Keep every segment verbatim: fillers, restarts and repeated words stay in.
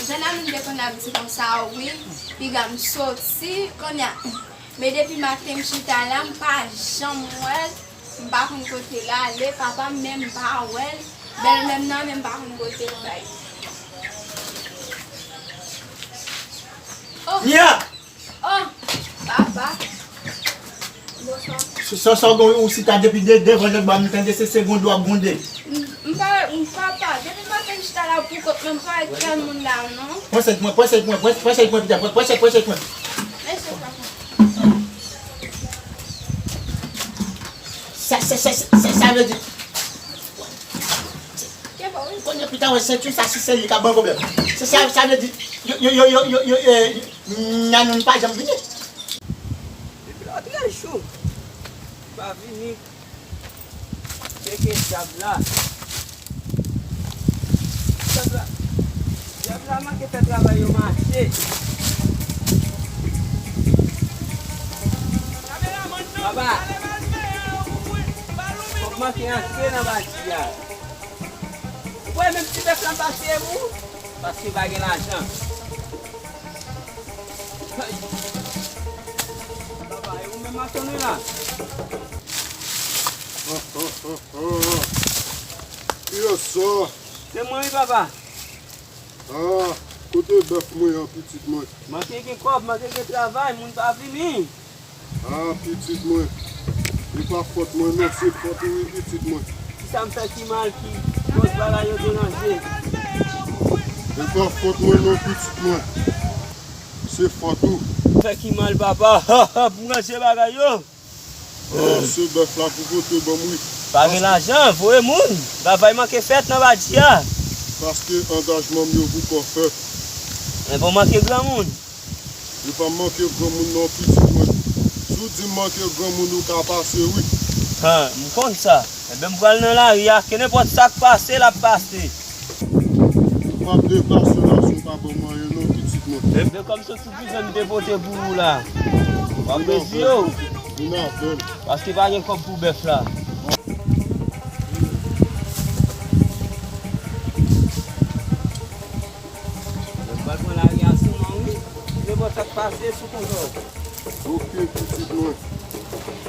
Jan Nanou te konn ap di konsa, wi, piga m soti kounye a. Men depi maten m chita la, m pa janm wè l, m pa konn kote l ale, papa m menm m pa wè l, bèlmè m nan men m pa konn kote l bay. Oh! Nya! Oh, papa. Bonswa. Sa, sa, sa, ou chita depi de, devan lòt bò, m tande se, se gwonde w ap gwonde. M, m pa, m papa, depi maten m chita la pou kont mwen, m pa wè kèl moun la, non. Pran sèk mwen, pran sèk mwen, pran, pran sèk mwen, pita, pran, pran sèk, pran sèk mwen. Mèsi, papa. Sa, sa, sa, sa, sa vle di. Kounye a pita wè senti sa si se li k ap ban pwoblèm. Se sa, sa vle di, yo, yo, eh, Nanou pa janm vini. Depi lòt jou, pa vini. Cheke dyab la. Dyab la, dyab la manke fè travay yo mache. Papa, kòb manke antre nan bati a. Ou kwè menm ti bèf la pase pou ou? Paske pa gen lajan. Ay. Papa, e ou menm ak Tony la? Ki yo sa? Se mwen wi, papa. Ah, kote bèf mwen an, pitit mwen? Manke gen kòb, manke gen travay, moun pa vini. Ah, pitit mwen, e pa fòt mwen non, se fòt ou wi, pitit mwen. Kisa m fè ki mal ki koz bagay yo deranje? E pa fòt mwen non, pitit mwen, se fòt ou. Fè ki mal, papa? Ha, ha, pou ranje bagay yo. Oh, se bèf la pou pote ban m wi. Pa gen lajan, voye moun. Travay manke fèt nan bati a. Paske angajman m yo poko fèt. Men bon, manke granmoun. Li pa manke granmoun non, pitit mwen. Si w di m manke granmoun, ou ka pase wi. Ha, m konn sa. Enben, m pral nan lari a, ke nenpòt sa k pase, l ap pase. Ou p ap deplase la si w pa ban m anyen non, pitit mwen. Enben, kòm se sou prizon m te pote pou ou la. W ap bezwen yo. Vin avè m. Paske pa gen kòb pou bèf la. Mwen pral pran lari a sou mwen wi. Nenpòt sa k pase sou kontwòl. Oke, pitit mwen.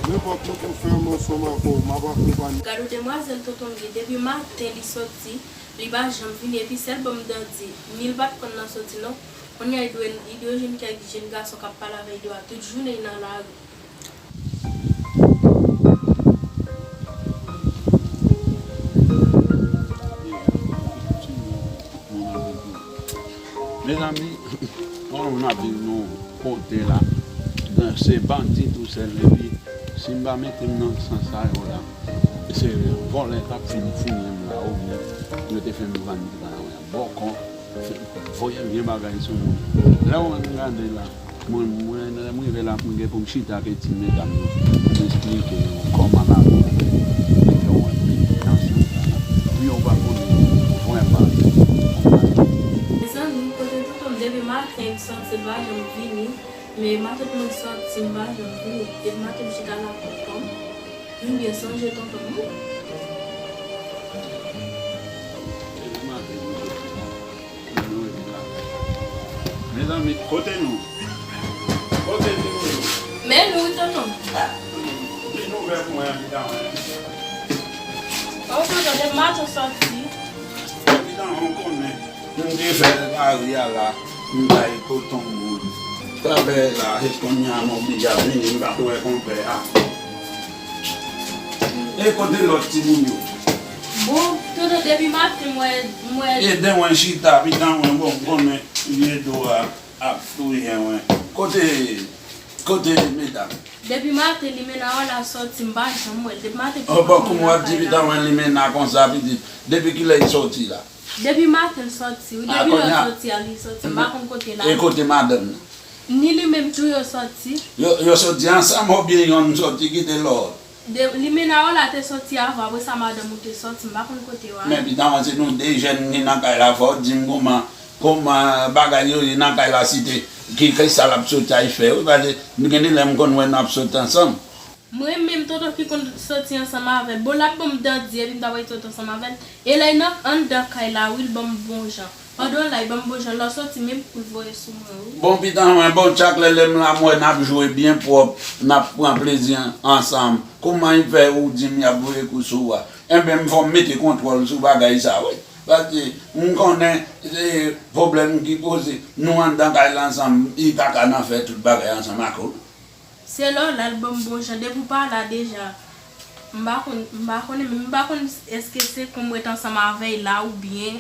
Nenpòt kote w fè m ansanm avè w, m ap akonpanye. Gade yon demwazèl tonton m gen depi maten li soti, li pa janm vini, epi sèl ban m dandi, ni l pa t konn nan soti non. Kounye a li dwe, li dwe jwenn kèk jèn gason k ap pale avè l, li dwe tout jounen li nan lari. Mezanmi, konnen nou ap viv nan yon kote la, se bandi tousèl, epi si m pa mete m nan sans sa yo la, se vòlè k ap fin fouye m la, oubyen yo te fè m vann ti kanawè a bòkò. Voye vye bagay sou mwen. Lè w wè m gade la, mwen, mwen, lè m rive la, mwen gen pou m chita ak ti medam yo, pou m esplike yo kòman lavi a ye, mete yo anpil nan sans sa la. Pou yo pa konnen vrèman kòman. Mezanmi, kote tonton m depi maten m sòti, l pa janm vini. Men matant mwen sòti, m pa janm vini. Depi maten m chita la pou kò m. M byen sonje tonton m wi. Depi maten m sòti la, m rive la. Mezanmi, kote nou? Kote nou yo? Men nou wi tonton. Ki nouvèl pou mwen anpita mwen? Oh tonton, depi maten w sòti. Anpita mwen konnen. M te fè lari a la, m bay tonton moun. Travay la, se kounye a m oblije ap vini, m pa t wè konpè a. E kote lòt timoun yo? Bon, tonton, depi maten m wè, m wè. Ede mwen chita, pitit mwen, bon, m konnen vye do a ap touye mwen. Kote, kote medam? Depi maten, Limena wè l ap sòti, m pa janm wè l. Depi maten, oh, bon, kòman w ap di pitit mwen Limena konsa, pitit? Depi kilè li sòti la? Depi maten l sòti, wi. Depi lè l sòti a, li sòti. M pa konn kote l ale. E kote madanm nan? Ni li menm tou yo sòti. Yo, yo sòti ansanm oubyen yonn sòti kite lòt? De, Limena wè l ap te sòti avan, apre sa madanm ou te sòti, m pa konn kote yo ale. Men pitit mwen, se nou de jèn ki nan kay la, fò w di m kòman, kòman bagay yo ye nan kay la, si te, ki, kisa l ap sòti al fè, wi, paske gen de lè m konn wè n ap sòti ansanm. Mwen menm, tonton ki konn sòti ansanm avè l. Bon, l ap ban m dandi, epi m ta pral sòti ansanm avè l. E lè nan, anndan kay la, wi, l ban m bon jan. Pandan w la, ban m bon jan lè w soti menm pou l voye sou mwen, wi. Bon, pitan mwen, bon, chak lè, lè m la, m wè n ap jwe byen pwòp, n ap pran plezi an-, ansanm. Kouman y fè ou di m y ap voye kou sou ou a? Enben, m fò m mete kontwòl sou bagay sa, wi. Paske m konnen, e, pwoblèm ki poze, nou anndan kay la ansanm, li pa ka nan fè tout bagay ansanm ak ou. Se lè w la l ban m bon jan. Depi w pa la deja, m pa konn, m pa konnen menm, m pa konn èske se kon m ret ansanm avè l la oubyen.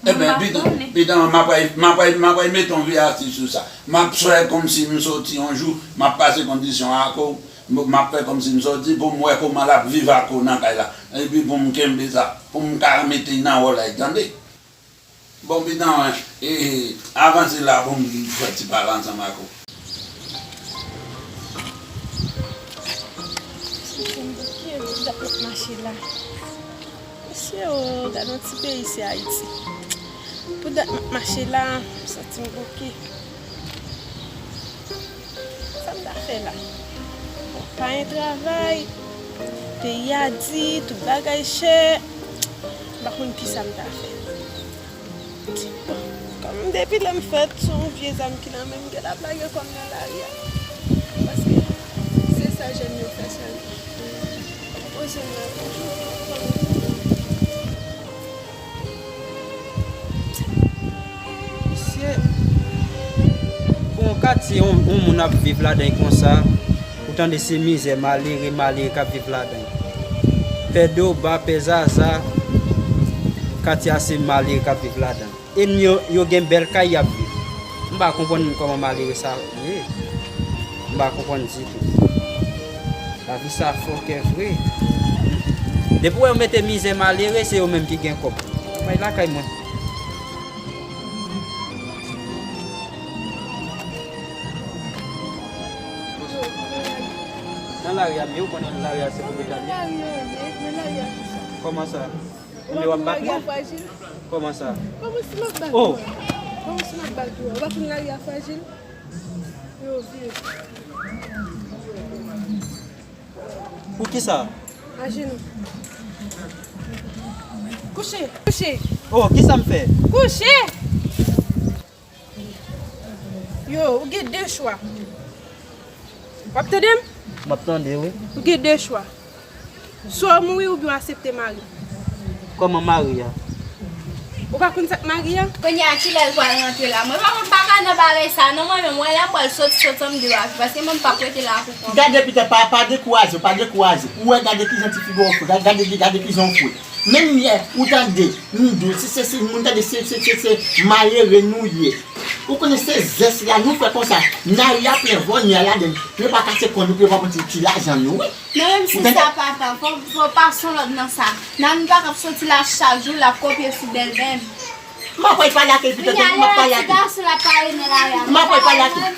Mwen Enben, pa pitan, konnen. Pitan, m ap pral, m ap pral, m ap pral mete yon vye astis sou sa. M ap fè kòmsi m soti yon jou, m ap pase kondisyon ak ou, m, m ap fè kòmsi m soti pou m wè kòman l ap viv ak ou nan kay la. Epi pou m kenbe sa, pou m ka mete l nan wòl la, tande? Bon, pitan, e, avanse la pou m fè ti pale ansanm ak ou. Santi m bouke, pou dat m ap mache la. Mesye o, gade yon ti peyi se Ayiti. Pou dat m ap mache la, m santi m bouke. Sa m ta fè la? Bon, pa gen travay, peyi a di, tout bagay chè. M pa konn kisa m ta fè. Bon, kòm depi lè m fèt, se yon vye zam ki nan men m, gen lap lage kò m nan lari a. Paske se sa jèn yo fè sèlman. Poze m la toujou, kòm Misye, bon, katye yon, yon moun ap viv ladan l konsa, ou tande se mizè, malere, malere k ap viv ladan l. Pè Doba, Pè Zaza, katye a se malere k ap viv ladan l. E yo, yo gen bèl kay y ap viv. M pa konprann kòman malere sa ye. M pa konprann ditou. Lavi sa fòkè vre. Depi w wè yo mete mizè malere, se yo menm ki gen kòb. Bay lakay mwen. Nan lari a, men ou konnen lari a se pou Betani. Kòman sa? Ou pa konn lari a frajil? Kòman sa? Kòman si m ap bat ou? Kòman si m ap bat ou? Ou pa konn lari a frajil? Yo, vye. Pou kisa? Ajenou. Kouche, kouche. Oh, kisa m fè? Kouche! Yo, ou gen de chwa. W ap tande m? M ap tande, wi. Ou gen de chwa. Swa w mouri oubyen w aksepte mari. Kòman mari a? Ou pa konn sa k mari a? Kounye a, kilè l pral rantre la? Mwen pa konn, m pa ka nan bagay sa non, mwen menm, mwen la m pral soti, soti anm de la, paske mwen m p ap rete la pou kont mwen. Gade, Pita, pa, pa dekouraje w, pa dekouraje w. Ou wè, gade kijan ti fi w fre, gade, gade, gade kijan w fre. Menm yè, ou tande, m di w, se, se, se, moun tande, se, se, se, se malere nou ye. Ou konnen se zès la nou fè konsa. Lari a plen vòlè a ladan l. Yo pa kase kò nou pou yo pa pran ti, ti lajan nou, wi. Men menm si sa pa ta, fò, fò pase yon lòt nan sa. Nan nou pa k ap soti la chak jou, l ap kopye sou bèlmè m. M ap pale ak li, Pita, m ap pale ak li. Ti gason la pale nan lari a. M ap pale ak li. Mwen,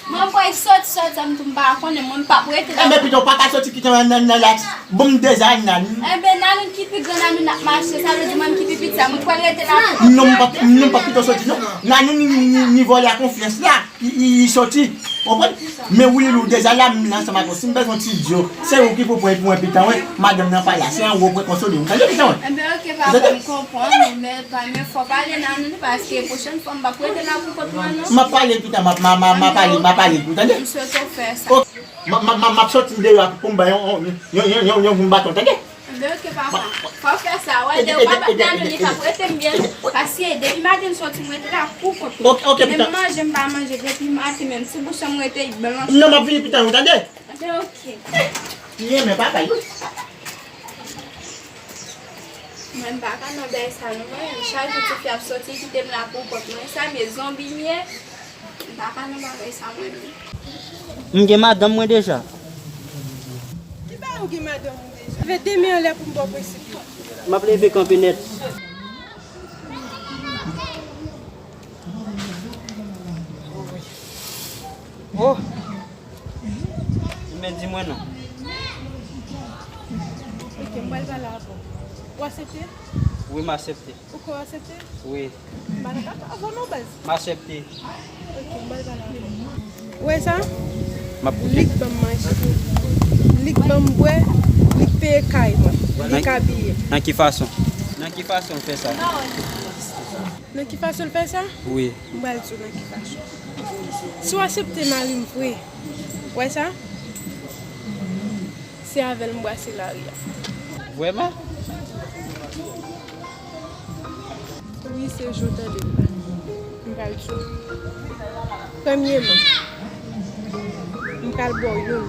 mwen, mwen soti, soti, m tou m pa konnen, mwen m p ap rete la. Enben, Pita, ou pa ka soti kite nan, nan, nan la. Bon, m deja nan. Enben, nan nou ki pi gran nan nou n ap mache, sa vle di mwen m ki pi piti a, mwen pral rete la. Non, m p ap, non, m p ap kite w soti, non. Nan nou ni, ni, ni, ni vòlè a konfyans la. I, i, i soti. Konprann? Men wi, ou deja la, m ansanm ak ou. Si m bezwen ti djo, se ou ki pou pran pou mwen, Pita, wi. Madanm nan pa la. Se an gwo pwen konsole. Ou tande, Pita, wi? Enben, oke, papa, m konprann ou, men, pa, men fò pale nan nou, paske pwochèn fwa, m p ap rete la pou kont mwen, non. M ap pale, Pita, m ap, m a, m a, m a pale, m a pale, ou tande? M swete w fè sa. Oke. M, m, m, m ap soti deyò pou m bay yon, yon, yon, yon, yon, yon baton, tande? Enben, oke, papa. Fò w fè sa, wè, de ou pa bat nan nou, li p ap rete m byen. Paske depi maten m soti, m rete la pou kont mwen. Oke, oke, Pita. Menm manje, m pa manje depi maten, menm ti bouchon m rete blanch. Non, m ap vini, Pita, ou tande? Enben, oke. Li renmen papa l, wi. Mwen, m pa ka nan bagay sa, non, mwen. Chak jou ti fi ap soti, kite m la pou kont mwen. Sa, men zonbi m ye. M pa ka nan bagay sa mwen menm. M gen madanm mwen deja. Ki bagay ou gen madanm ou deja? Leve de men anlè pou m ba w prensip yo. M ap leve kanpe nèt. Oh! Men di mwen non. Ok, m pral pale avè w. Ou aksepte? Wi, m aksepte. Ou kwè w aksepte? Wi. M pa nan kaka avè w non, baz. M aksepte. Ok, m pral pale avè w. Ou wè sa? M ap koute. Li k ban m manje. Li k ban m bwè. Li k peye kay mwen. Li k abiye m. Nan ki fason? Nan ki fason l fè sa? M pa wè l. Nan ki fason l fè sa? Wi. M pral di w nan ki fason. Si w aksepte mari m vre, w wè sa? Se avè l m brase lari a. Vrèman? Wi, se jan w tande l la. M pral di w. Premyèman, m pral ba w youn.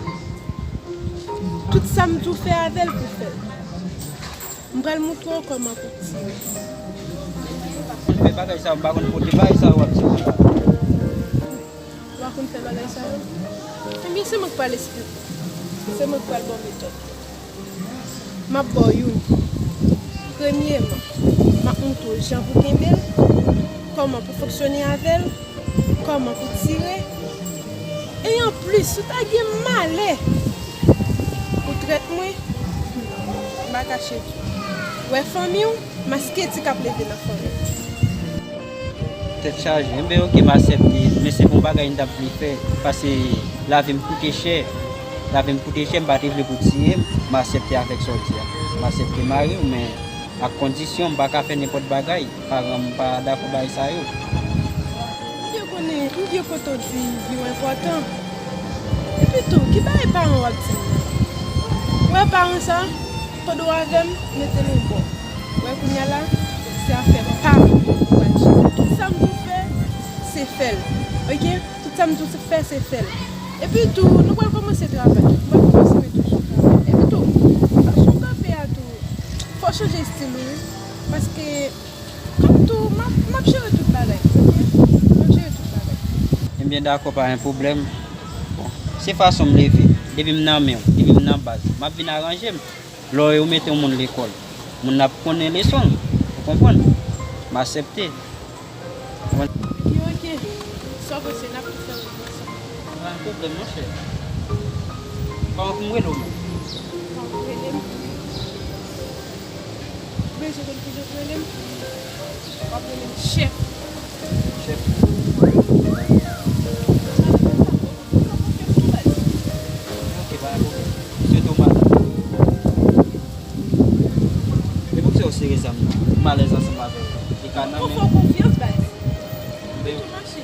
Tout sa m di w fè avè l pou fè l. M pral montre w kòman pou tire. Mwen fè bagay sa, m pa konn kote bagay sa w ap di. Ou pa konn fè bagay sa yo? Ebyen, se mwen k pral esplike w. Se mwen k pral ba w metòd. M ap ba w youn. Premyèman, m ap montre w jan pou kenbe l, kòman pou fonksyone avè l, kòman pou tire. E anplis, si w ta gen malè pou trèt mwen, m pa kache di w. Wè fanmi w, maske ti k ap leve nan fanmi w. Tèt chaje. Enben, oke, m aksepte. Men se pa yon bagay m t ap vle fè. Paske lavi m koute chè. Lavi m koute chè, m pa te vle pou tiye m. M aksepte avèk sa w di a. M aksepte mari w, men ak kondisyon, m pa ka fè nenpòt bagay. Paran m pa dakò bagay sa yo. M byen konnen, m byen kontan w di vi w enpòtan. Epi tou, ki bagay paran w ap di m nan? Ou wè paran sa, pandan w avè m, mete l yon bò. Ou wè kounye a la, se afè pa m pou w al jere. Tout sa m di w fè, se fè l. Oke? Tout sa m di w fè, se fè l. Epi tou, nou pral kòmanse travay. Nou pral kòmanse mete w sou travay. Epi tou, fason w kanpe a tou, fò w chanje estil ou, wi. Paske, kòm tou, m ap, m ap jere tout bagay. Oke? M ap jere tout bagay. Ebyen, dakò, pa gen pwoblèm. Bon, se fason m leve. Depi m nan men w, depi m nan baz, m ap vin aranje m. Lè w mete yon moun lekòl, moun nan ap konnen leson l, ou konprann? M aksepte. Oke, oke. Sa w panse, n ap tou fè wout ansanm? Pa gen pwoblèm, monchè. Kòman pou m rele w menm? Kòman pou w rele m? Ou bezwen konn kijan pou w rele m? W ap rele m chèf. Chèf. Ok, pa gen pwoblèm. Mesye Thomas. E poukisa w sere zam nan? M alèz ansanm avè w. Li ka nan men. Ou fè w konfyans, baz. Tou mache.